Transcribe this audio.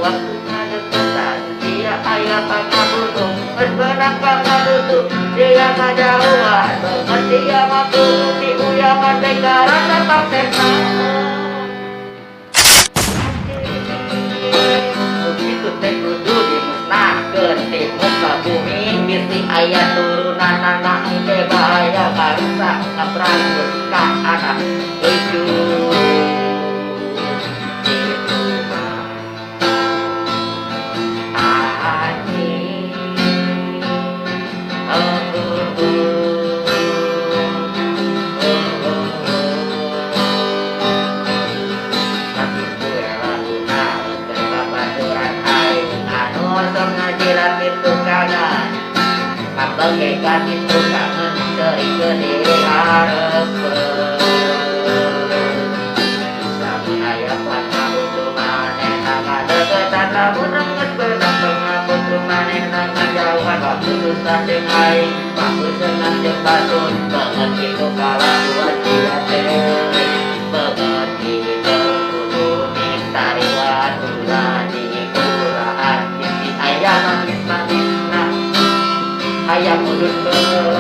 Waktu ngadeukeutan sia aya pangabutuh, geus beunang pangabutuh sia ngajauhan. Beungeut sia mah kudu diuyahan teh karasa paksesna. Kitu teh kudu dimusnahkeun ti muka bumi, bisi aya turunanana engke bahaya ngarusak ngabrangus ka anak cucu. Kitu mah anjing. Oh, oh, oh. Oh, oh, oh. Sakitu we laguna keur babaturan aing anu sok ngajilat di tukangan, ngabege ka ditu kangen seuri dihareupeun. Lamun aya pangabutuh manehna ngadeuketan, lamun geus beunang pangabutuh manehna ngajauhan. Waktu susah jeung aing, waktu senang jeung batur, banget kitu kalakuan sia teh. Banget kitu kudu ditariwat, ulah dikulaan, bisi aya manis-manisna hayang mudun.